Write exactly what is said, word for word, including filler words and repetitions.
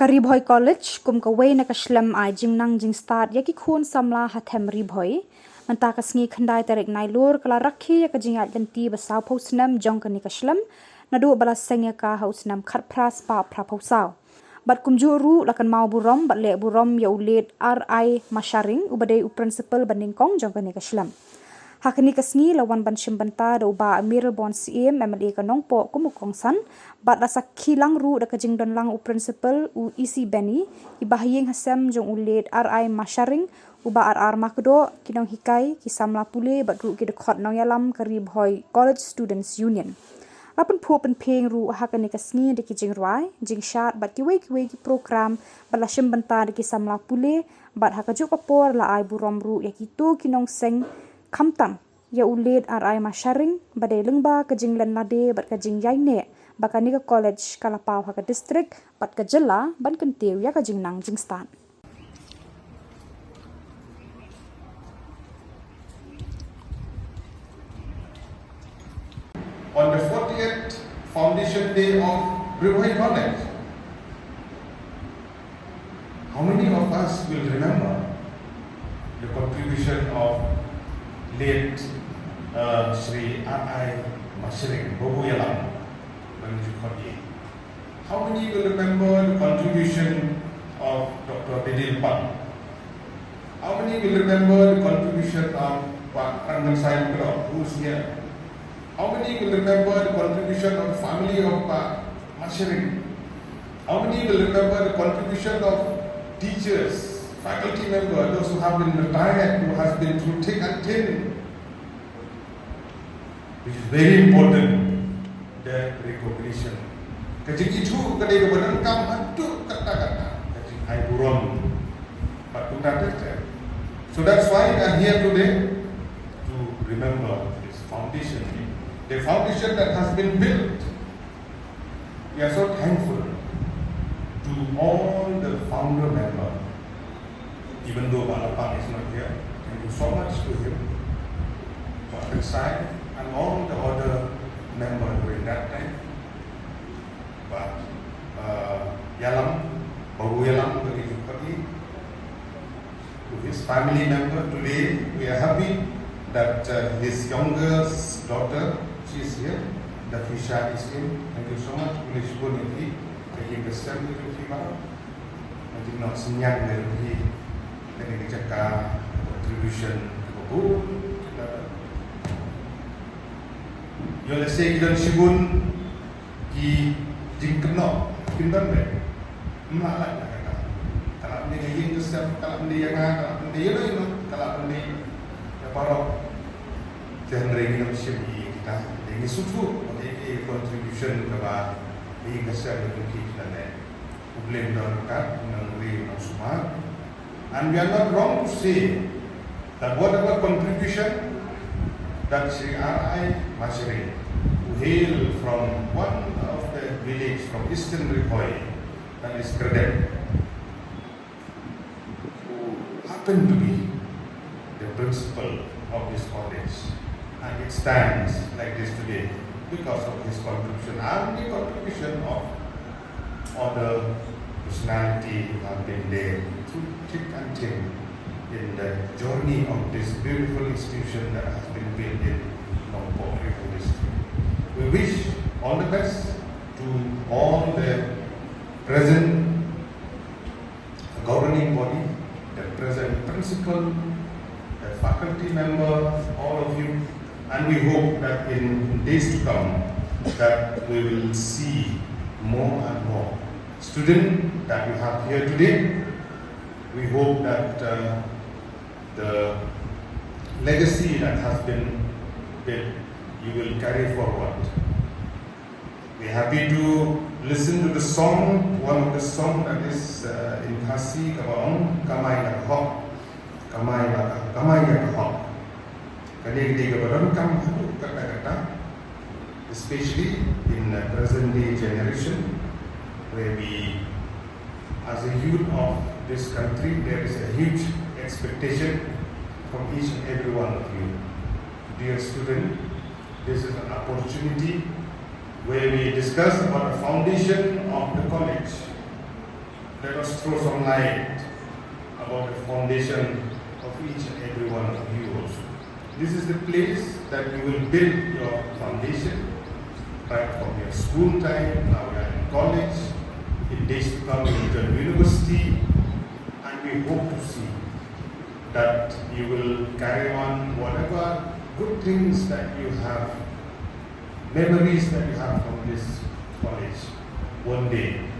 Ka Ri Bhoi College kum kawei na ka shlem ai jingnang jingstad ïa ki khun samla ha them Ri Bhoi. Mynta ka sngi khyndai tarik Nailur ka la rakhe ïa ka jingïaid lynti ba sawphew snem jong kane ka shlem, naduh ba la seng ïa ka ha u snem khatphra spah phraphew saw. Bad kumjuh ruh la kynmaw burom bad leh burom ïa u Late R I Masharing uba dei u principal ba nyngkong jong kane ka shlem. Ha kane ka sngi la wan ban shim bynta da u Bah Mayralborn Syiem, M L A ka Nongpoh, kum u kongsan, bad la sakhi lang ruh da ka jingdon lang u principal, u E C Benny, ki bahaïing hasem jong u Late R I Masharing, u Bah R R Makdoh, ki nonghikai, ki samla pule bad ruh ki dkhot nongïalam ka Ri Bhoi College Students Union. La pynphuh pynphieng ruh ha kane ka sngi da ki jingrwai, jingshad bad kiwei kiwei ki program, bad la shim bynta da ki samla pule, bad ha kajuh ka por la ai burom ruh ïa kito ki nongseng, khamtam ïa u Late R I Masharing, ba dei lyngba ka jinglen lade bad ka jingïaineh ba kane ka college ka la paw ha ka district bad ka jylla ban kyntiew ïa ka jingnang jingstad. On the fortieth foundation day of Ri Bhoi College, how many of us will remember the contribution of late, uh, Shri R I Masharing, Babu Ïalam, Babu Jukhotie? How many will remember the contribution of Doctor Bedil Pang? How many will remember the contribution of Pak Rangan Sain Krok, who's here? How many will remember the contribution of the family of Pak Masharing? How many will remember the contribution of teachers, faculty members, those who have been retired, who has been through thick and thin? Which is very important, that recognition. Ka jingithuh ka dei kaba donkam haduh katta katta, ka jingai burom bad kumta ter ter. So that's why I'm here today to remember this foundation, the foundation that has been built. We are so thankful to all the founder member, even though Bah Lapang is not here. Thank you so much to him, Bah Tensai, and all the other member during that time. Bah, uh, Ïalam, Babu Ïalam, Babu Jukhotie, to his family member. Today, we are happy that, uh, his youngest daughter, she is here, Nafisha Syiem. Thank you so much. Khublei shibun ïa phi, ka ïing ka sem jong phi baroh. Nga tip noh synñiang ïa phi, kane ka jaka contribution kaba bun. Ïoh lehse ki don shibun ki jingkynnoh, kim don beit. Ym lah lait na kata. Ka lah ban dei ïa ka ïing ka sem, ka lah ban dei ïa nga, ka lah ban dei ïa no ïa no, ka lah ban dei ïa baroh. Te hynrei ngi nym shim ïa kita, te ngi sngewthuh ïa ka contribution kaba ïa ka ïing ka sem jong ki ki la leh. Khublei, ym don ryngkat, ym don ri, ym don sumar. And we are not wrong to say that whatever contribution that Shri R I Masharing, who hail from one of the village from Eastern Ri Bhoi, that is Kredem, who happened to be the principal of this college, and it stands like this today because of his contribution and the contribution of other personality who have been there through thick and thin in the journey of this beautiful institution that has been built in Nongpoh Ri Bhoi District. We wish all the best to all the present governing body, the present principal, the faculty member, all of you, and we hope that in days to come that we will see more and more students that you have here today. We hope that, uh, the legacy that has been built, you will carry forward. We're happy to listen to the song, one of the song that is, uh, in Khasi, kaba ong, Kamai La Ka Hok, Kamai La Ka, Kamai La Ka Hok. Kane ka dei kaba donkam haduh katta katta, especially in the present day generation, where we, as a youth of this country, there is a huge expectation from each and every one of you. Dear student, this is an opportunity where we discuss about the foundation of the college. Let us throw some light about the foundation of each and every one of you also. This is the place that you will build your foundation, right from your school time, now you are in college, in days to come you will join university, and we hope to see that you will carry on whatever good things that you have, memories that you have from this college. One day